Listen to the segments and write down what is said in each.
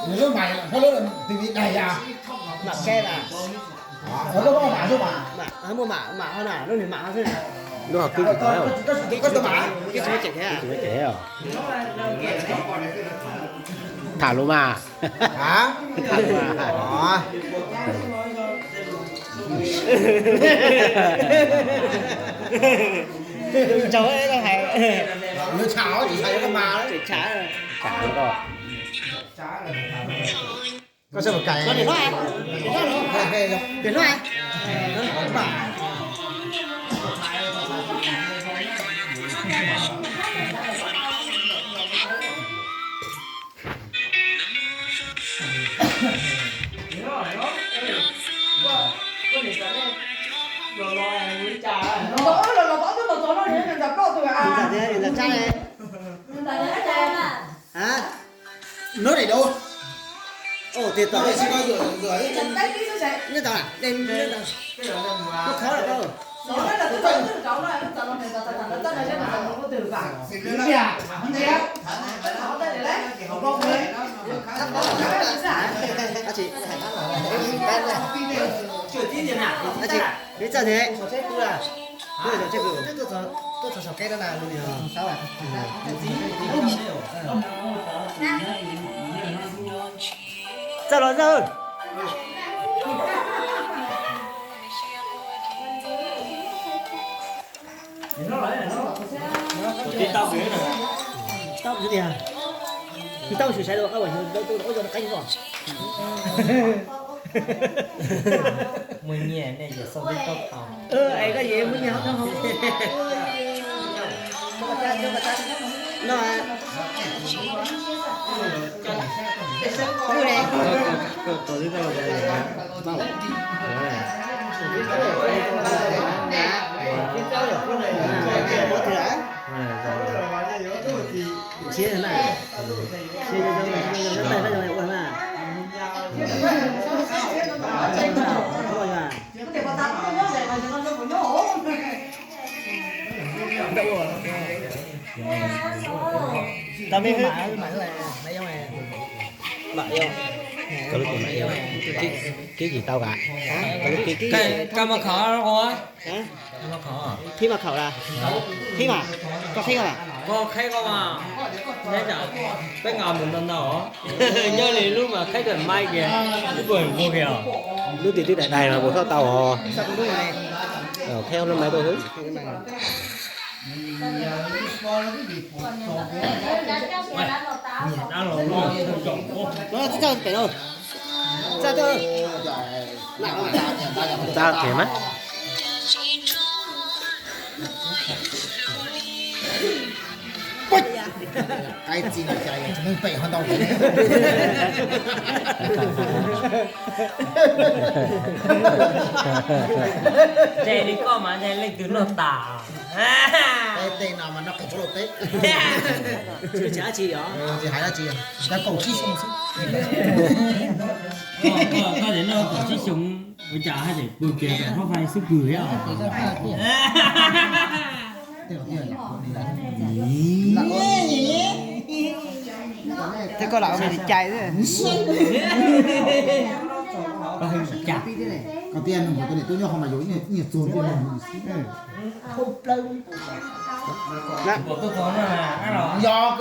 Nws lub mas, koj lub tivi daig yas. Mam ke mas. Koj muaj mam xwb mas. Mam, muaj mam, mam ho na, lub niag mam ho xwb. Lub hauv twb tsis tau. Koj tus mam. Koj tsis muaj cem thiab. Tsis muaj cem os. Tham lus mas. Tham lus mas. Tsaug tau hais. Lawv tham tsis tham yuav koj mas. Tham koj. Koj saib mus kais. Pem hlob, pem hlob. Nyob daim duav. Ua tias tom, nyob tom, muab khawb los koj. Ib txoj thiab. Tuaj txog saum keb no na, lub niag saub. Txawj los txawj. Tau tiag, tau xyuam xaiv dua qab uas ntawd tus ua rau qeeb os. Muaj nyiaj nej yawm xauj tib tau tau. Es koj yawm muaj nyiaj hov tau hov. No. Kib tsis tau ka. Koj mas khov, koj mas khov, koj khib mas, koj khib mas, koj khib mas, peb nqa mus ntau ntau, nyob li lub mas khaib kawm maib kiag, lub puag nkaus kiag os. Lub tim twb daig daig mas puas txhob tau os. Khaib lub maib tuaj xwb. Txaj tiag mas. Qaib txi no cas yog tsis muaj pem ho ntau. Ntse li koj mas ntse leej twg noj tas. Tej no mas noj qes tsuav lauj teb. Tsis hais dab tsi yog, tsis hais dab tsi, tsis tas kaum tsib xyoo xwb. Koj tias noj kaum tsib xyoo, ua cas haj tseem pw kiag pem hoob fais xub pwg thiab. Thiab koj lam ua li cai xwb. Koj tias nug tus niam tub nyob qhov mas yuav ib niag txuag ntiag nug xwb. Yog.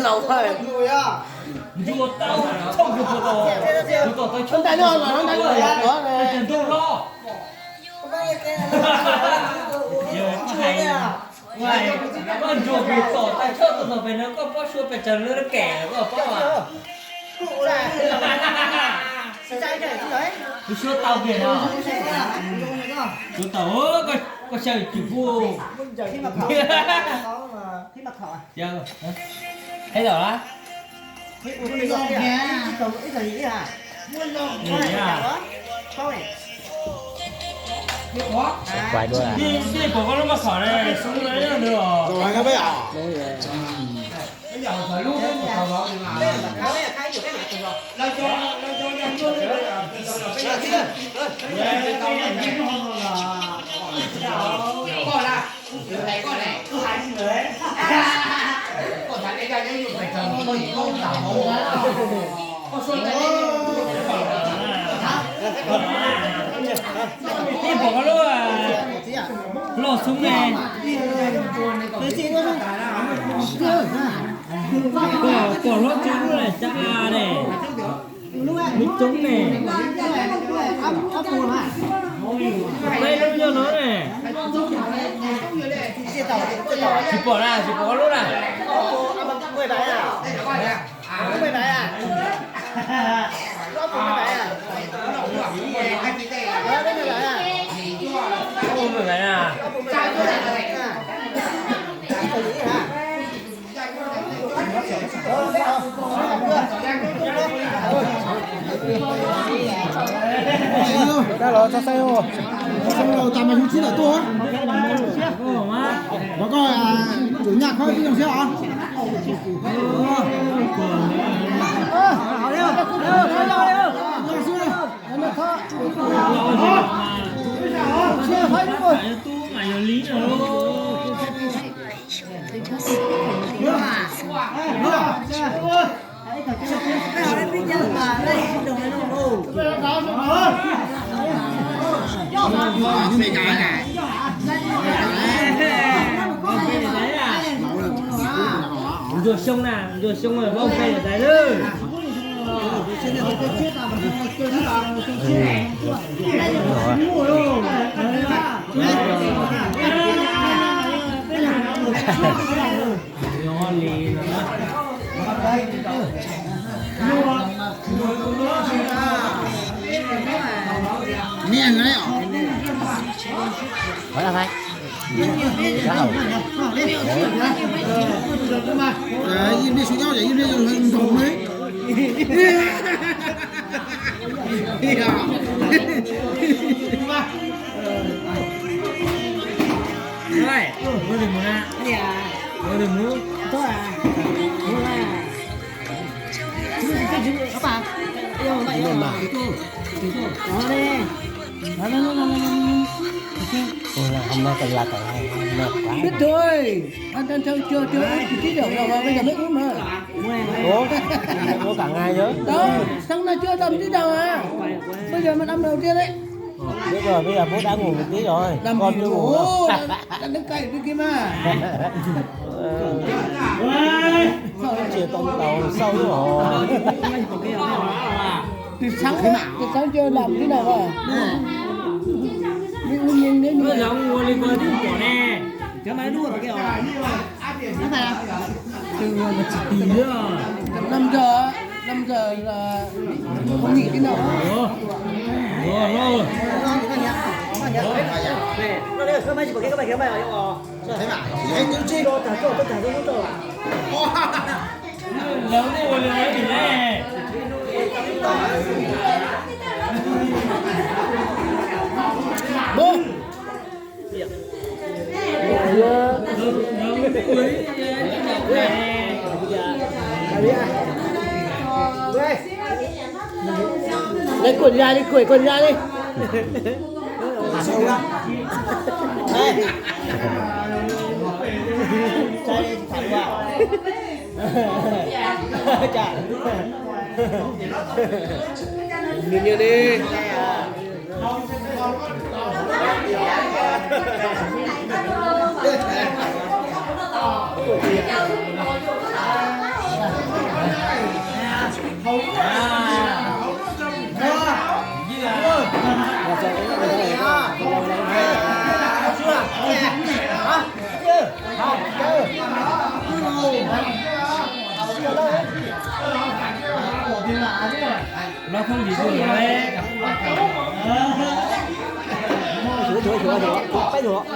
Laus, ntsuas tau, thaum yus puas tau, yus tau tau choj, ntsuas los. Yog hais koj ntsuas kws tom tau choj tau pem no koj paub suab pes tsawg lub kem koj paub as. Kuv suab tau kiag no. Suab tau koj. Koj xyaw cim pub. Ib tom la. Quay đuôi à? Pom koj lub maj xom ne, sub no nws os. Ib pom koj lub loj xub ne. Pom hlob tsev lub laj cab ne. Lub coob ne. Peb lub nyob no ne. Tsis pom na, tsis pom koj lub na. Dab los txog xeeb, txog xeeb los tas mas yus txib lawm tuaj. Los koj, tus nyaj khob tib zoo siab os. Ntsuag xyoo na, ntsuag xyoo vau fej tais lawm. Ib pliag sub nyob ces ib pliag nkaus li. Biết rồi, anh đang chơi chưa, chưa ướt thì tí đầu rồi, bây giờ mới ướt mà. Ủa, ủa cả ngày chứ? Đó, sáng nay chưa đầm tí đầu à? Bây giờ mới đâm đầu tiên đấy. Biết rồi, bây giờ bố đã ngủ một tí rồi. Đâm con gì chưa ngủ đâu. Ủa, đâm, đâm cày bên kia mà. Chia tông tàu sâu rồi. Từ sáng, từ sáng chưa làm tí đầu à? Ví dụ như nếu như Tầm năm giờ, năm giờ là không nghỉ tí nào. Bố. Lấy quần ra đi, cởi quần ra đi. Nhìn nhìn đi. Lo thoob lis tuaj lawm. Peb tug, peb tug.